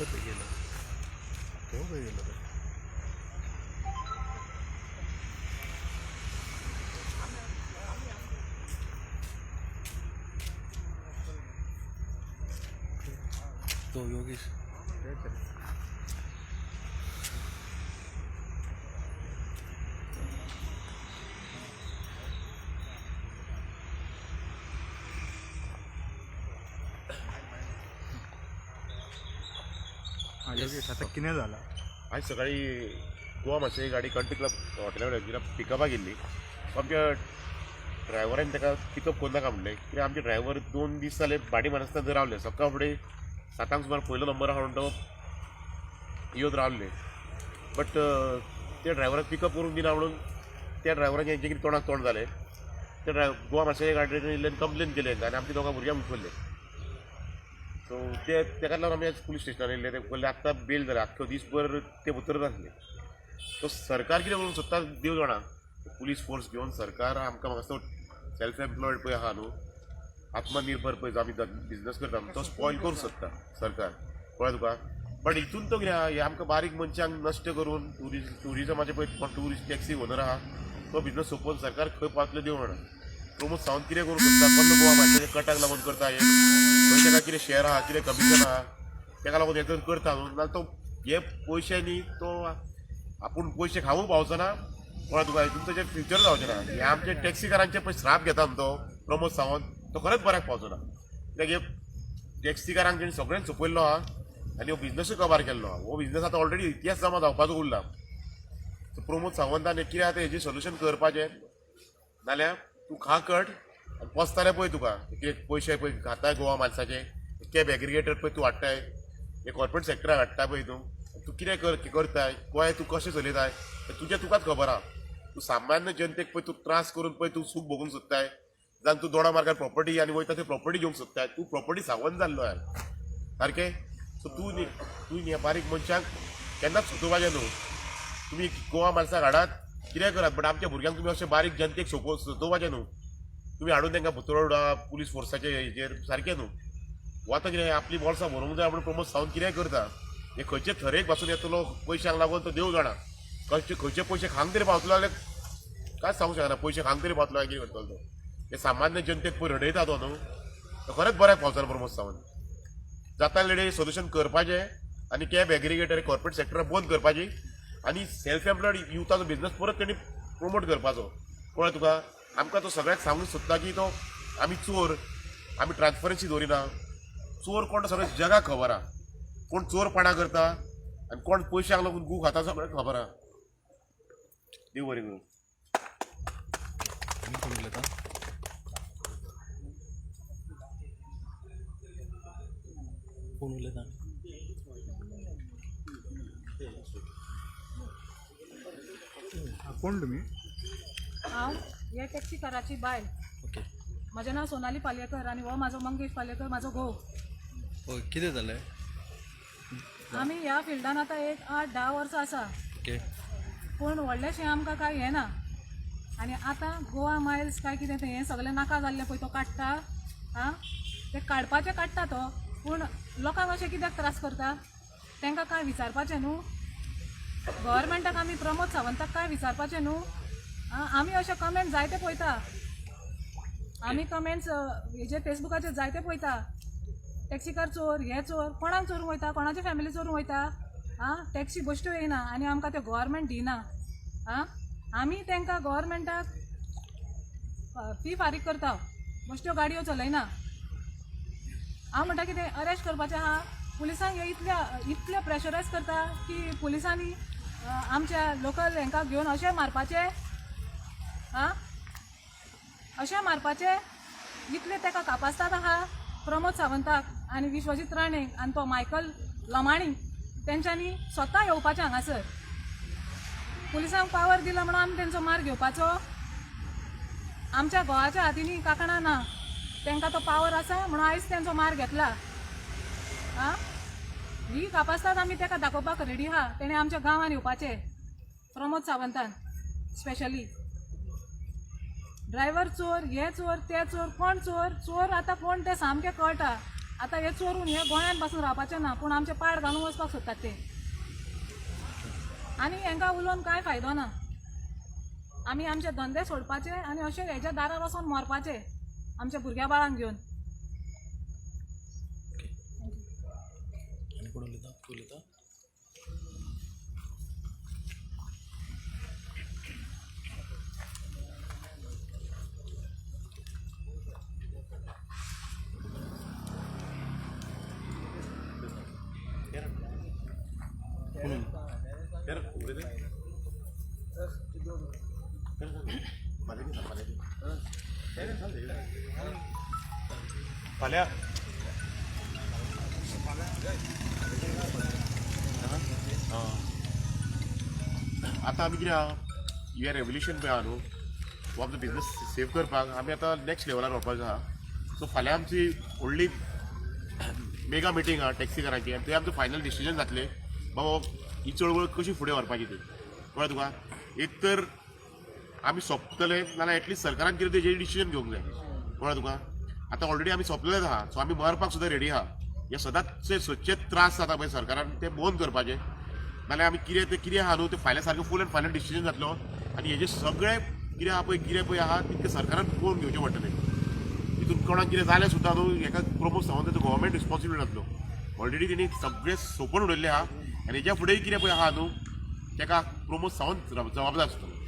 तो खंय गेलो? तो खंय गेलो रे? तो योगेश. हा योगेश, आतां कितें जाला? आयज सकाळी गोवा म्हापशें गाडी कंट्री क्लब हॉटेला कडेन पिकअपाक गेल्ली. सो आमच्या ड्रायव्हरान ताका पिकअप करूं नाका म्हणलें, कित्याक आमचे ड्रायव्हर 2 दीस जाले भाडी मारनासतना थंय रावले. सकाळ फुडें 7 सुमार पयलो नंबर आहा म्हणून तो येवन रावले. बट त्या ड्रायव्हराक पिकअप करूंक दिना म्हणून त्या ड्रायव्हराचें हेंचें कितें तोंडाक तोंड जालें. त्या गोवा म्हापशें गाडयेन येयल्ल्यान कंप्लेन केली आनी आमच्या दोगां भुरग्यांक उखल्ले. सो ते तेका लागून आमी आयज पुलीस स्टेशनार येयल्ले. ते पयले आत्तां बेल जालें, आख्खो दीसभर ते भितरच आसले. सो सरकार कितें करूंक सोदता देव जाणा. पुलीस फोर्स घेवन सरकार आमकां, म्हाका दिसता, सेल्फ एम्प्लॉयड पळय आहा न्हू, आत्मनिर्भर पळय जो आमी बिजनस करता तो स्पॉयल करूंक सोदता सरकार, कळ्ळें तुका? बट हितून तो कितें आहा, हे आमकां बारीक मनशांक नश्ट करून ट्युरिजमाचे पळय कोण ट्युरिस्ट टॅक्सी ओनर आहा तो बिजनस सोंपोवन सरकार खंय पावतलें देव जाणा. प्रमोद सावंत कितें करूंक सोदता, कोण गोवा म्हापशें कटाक लागून करता हें? खंय ताका कितें शेअर आहा, कितें कमिशन आहा, ताका लागून हें तर करता न्हू. नाल्यार तो हे पयशे न्ही, तो आपूण पयशे खावूंक पावचो ना, कळ्ळें तुका? हितून ताचें फ्युचर जावचें ना. हे आमचे टॅक्सीकारांचे पळय श्राप घेता न्हू तो प्रमोद सावंत, तो खरेंच बऱ्याक पावचो ना, कित्याक हे टॅक्सीकारांक तेणी सगळ्यांक सोंपयल्लो आहा आनी हो बिजनसूय कबार केल्लो आहा. हो बिजनस आतां ऑलरेडी इतिहास जमा जावपाचो उरला. सो प्रमोद सावंतान हें कितें आतां हेजें सोल्युशन करपाचें, नाल्यार तूं खा कट आनी पोसताले पळय तुका कितें पयशे पळय खाता गोवा माणसाचे. कॅब एग्रिगेटर पळय तूं हाडटाय, हे कॉर्पोरेट सेक्टराक हाडटा पळय तूं. तूं कितें करताय गोंय, तूं कशें चलयताय तें तुजें तुकाच खबर आहा. तूं सामान्य जनतेक पळय तूं त्रास करून पळय तूं सूख भोगूंक सोदताय, जावन तूं दोडा मार्गार प्रॉपर्टी आनी वयता थंय प्रॉपर्टी घेवंक सोदताय. तूं प्रॉपर्टी सावंत जाल्लो यार सारकें. सो तूं न्ही, तूं न्ही बारीक मनशांक केन्नाच सोदोवपाचें न्हू. तुमी गोवा माणसाक हाडात, कितें करात, बट आमच्या भुरग्यांक तुमी अशें बारीक जनतेक सोदोवपाचें न्हू. तुमी हाडून तांकां भितर पुलीस फोर्साचे हेजेर, सारकें न्हू. हो आतां कितें आपली बोल्सां भरोवंक जाय म्हणून प्रमोद सावंत कितेंय करता. हे खंयचे थरेक पासून येतलो पयशांक लागून तो देव जाणा. खंयचे खंयचे पयशे खांक तरी पावतलो जाल्यार कांयच सांगूंक शकना. पयशे खांक तरी पावतलो काय कितें करतलो तो? हे सामान्य जनतेक पळय रडयता तो न्हू, तो खरेंच बऱ्याक पावचो प्रमोद सावंत. जाता जाल्यार सोल्युशन करपाचें आनी कॅब एग्रिगेटर कॉर्पोरेट सेक्टर बंद करपाची आनी सेल्फ एम्प्लॉयड युथाचो बिजनस परत तेणी प्रमोट करपाचो, कळ्ळें तुका? आमकां तो सगळ्याक सांगूंक सोदता की तो आमी चोर, आमी ट्रान्सपरन्सी दवरिना. चोर कोण सगळें जगाक खबर आहा. कोण चोरपणां करता आनी कोण पयशांक लागून गू खाता सगळें खबर आहा. देव बरें करूं. आनी कोण उलयता? कोण उलयता? हा, कोण तुमी? हांव हे टॅक्सीकाराची बायल. म्हजें नांव सोनाली पालयेकर आनी हो म्हाजो मंगेश पालयेकर, म्हाजो घोव. हय, कितें जालें? आमी ह्या फिल्डान आतां एक 8-10 वर्सां आसा. पूण व्हडलेंशें आमकां कांय हें ना. आनी आतां गोवा मायल्स काय कितें तें हें सगळें नाका जाल्लें पळय तो काडटा. आं, तें काडपाचें काडटा तो, पूण लोकांक अशें कित्याक त्रास करता? तांकां कांय विचारपाचें न्हू गव्हर्मेंटाक? आमी प्रमोद सावंताक कांय विचारपाचें न्हू? आं, आमी अशे कमेंट जायते पळयता. आमी कमेंट्स हेजेर फेसबुकाचेर जायते पळयता. टॅक्सीकार चोर, हे चोर, कोणाक चोरूंक वयता? कोणाची फॅमिली चोरूंक वयता? आं, टॅक्सी बश्ट्यो येयना आनी आमकां ते गव्हर्मेंट दिना. आं, आमी तांकां गव्हर्मेंटाक फी फारीक करता, बश्ट्यो गाडयो चलयना. हांव म्हणटा कितें अरेस्ट करपाचें आहा पुलिसांक. हे इतल्या इतले प्रेशरायज करता की पुलिसांनी आमच्या लोकल हेंकां घेवन अशें मारपाचें. आं, अशें मारपाचें, इतले ताका कापास्ताद आहा प्रमोद सावंताक आनी विश्वजीत राणे आनी तो मायकल लमाणी. तेंच्यांनी स्वता येवपाचें हांगासर. पुलिसांक पावर दिला म्हणून आमी तेंचो मार घेवपाचो? आमच्या घोवाच्या हातींनी कांकणां ना. तांकां तो पावर आसा म्हणून आयज तेंचो मार घेतला. आं, ही कापास्ताद आमी ताका दाखोवपाक रेडी आहा. तेणें आमच्या गांवान येवपाचें, प्रमोद सावंतान स्पेशली. ड्रायव्हर चोर, हे चोर, ते चोर, कोण चोर? चोर आतां कोण ते सामकें कळटा. आतां हे चोरून हे गोंयांत पासून रावपाचें ना, पूण आमचे पाड घालून वचपाक सोदतात ते. आनी हेंकां उलोवन कांय फायदो ना. आमी आमचे धंदे सोडपाचे आनी अशे हेच्या दारार वचोन मरपाचे आमच्या भुरग्या बाळांक घेवन. ओके. आनी कोण उलयता? तूं उलयता? कोण उलयता? फाल्यां. आतां आमी कितें आहा, हे रेवल्युशन पळय आहा न्हू, हो आमचो बिजनस सेव करपाक आमी आतां नॅक्स्ट लेवलार व्हरपाक आहा. सो फाल्यां आमची व्हडली मेगा मिटींग आहा टॅक्सीकारांची आनी थंय आमचें फायनल डिसिजन जातलें, बाबा ही चळवळ कशी फुडें व्हरपाची ती. कळ्ळें तुका? एक तर आमी सोंपतले, नाल्यार एटलिस्ट सरकारान कितें तेजेर डिसिजन घेवंक जाय. कळ्ळें तुका? आतां ऑलरेडी आमी सोंपलेलेच आहा, सो आमी मरपाक सुद्दां रेडी आहा. हे सदांच सदचे त्रास जाता पळय सरकारान, ते बंद करपाचे. नाल्यार आमी कितें तें कितें आहा न्हू तें फाल्यां सारकें फूल एंड फायनल डिसिजन जातलो आनी हेजे सगळे कितें आहा पळय, कितें पळय आहा तितकें सरकारान पळोवन घेवचें पडटलें. हितून कोणाक कितें जालें सुद्दां न्हू, हेका प्रमोद सावंत गव्हर्मेंट रिस्पॉन्सिबल जातलो. ऑलरेडी तेणी सगळें सोंपोवन उडयल्लें आहा आनी हेज्या फुडेंय कितें पळय आहा न्हू, तेका प्रमोद सावंत जबाबदार आसतलो.